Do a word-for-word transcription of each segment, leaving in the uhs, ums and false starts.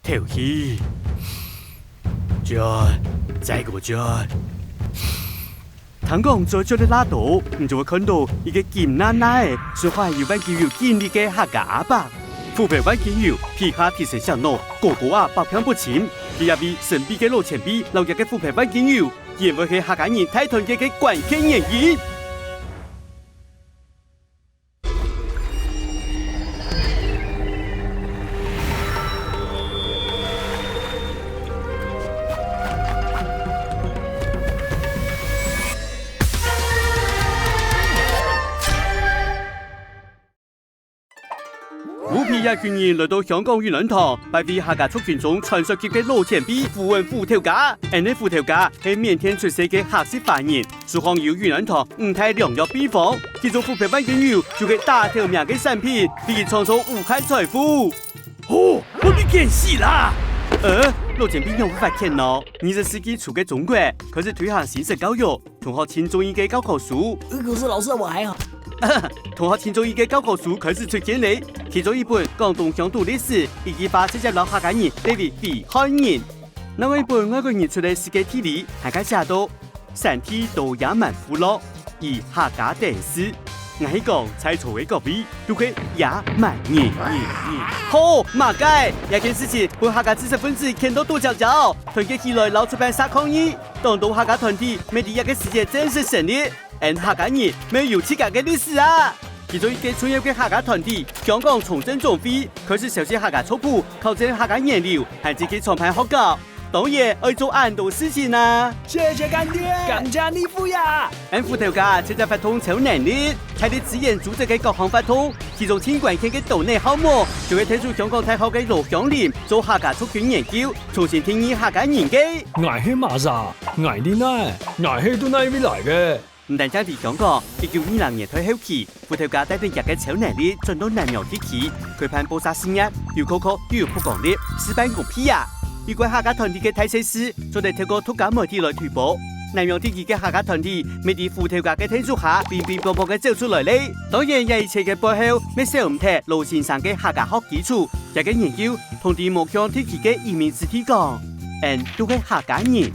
口氣。轉，再過轉。聽講轉轉个罅肚，你就會看到一個金娜娜个，身下有萬金油經歷个客家阿伯。虎豹萬金油，皮下貼身餳腦，膏膏啊百病不侵。佢這位神秘个老前輩，摎佢个虎豹萬金油， 原會係客家人大團結个關鍵原因。吳皮這群人來到香港永安堂，拜會客家族群中傳說級个老前輩胡文虎頭家。𫣆个虎頭家係緬甸出世个客籍華人，手項有永安堂五大良藥秘方，其中虎豹萬金油就係打頭名个產品，為佢創造無限財富。哦，𠊎愛見笑啦！呃，老前輩仰會發現呢？二十世紀初个中國開始推行新式教育， 同學盡中意个教科書。呃，可是老師，我還好。同學盡中意个教科書開始出現咧，其中一本講東鄉島歷史，一句話直接摎客家人列為危害人。另外一本外國人出个世界地理，還个寫到山地多野蠻部落，以客家等事。𠊎係講在座个各位，都係野蠻人。好，麼个？這件事情分客家知識分子譴到肚焦焦，團結起來摎出版社抗議。 當多客家團體乜在這個時節正式成立，𫣆客家人乜有自家个歷史啊！其中一個重要个客家團體，香港崇正總會，開始收集客家族譜，考證客家源流，還積極創辦學校。當然，愛做恁多事情啊！謝謝乾爹！感謝你，虎爺！𫣆虎頭家直接發動超能力，大力支援組織个各項活動，其中盡關鍵个島內項目，就係𢯭手香港大學个羅香林做客家族群研究， 重新定義客家人个。𠊎係麼儕？𠊎在哪？𠊎係對哪位來个？毋單淨在香港，一九二零年代後期，虎頭家帶等佢个超能力轉到南洋地區，開辦報社事業，有口口又有曝光率，事半功倍啊！有關客家團體个大細事，做得透過獨家媒體來推播。南洋地區个客家團體，乜在虎頭家个𢯭手下，乒乒乓乓个走出來咧。當然，這一切个背後，乜少毋忒羅先生个客家學基礎，佢个研究 同在無共地區个移民子弟講，𫣆都係客家人。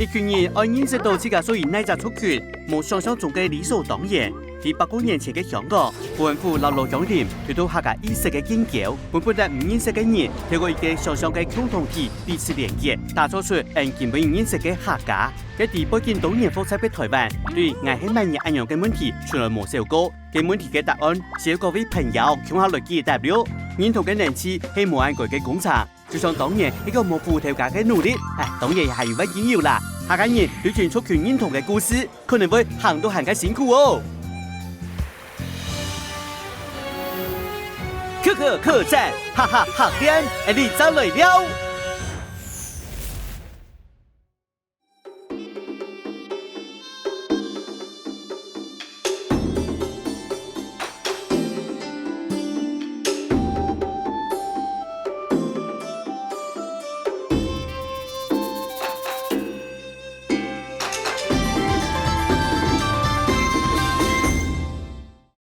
一群人愛認識到自家屬於哪隻族群，無想像中个理所當然。在百過年前个香港，胡文虎摎羅香林推動客家意識个建構，分本來毋認識个人，透過一個想像个共同體彼此連結，打造出𫣆今晡日認識个客家。該在背景多元複雜个臺灣，對𠊎係麼人恁樣个問題，從來無想過。 該問題个答案，需要各位朋友共下來解答了。認同个能力係無恁該个工程，就像當年一個無虎頭家个努力，唉，當然也還有萬金油啦。客家人追尋族群認同个故事，可能會行到還較辛苦哦。可可客棧，哈哈客店，𫣆俚正來尞！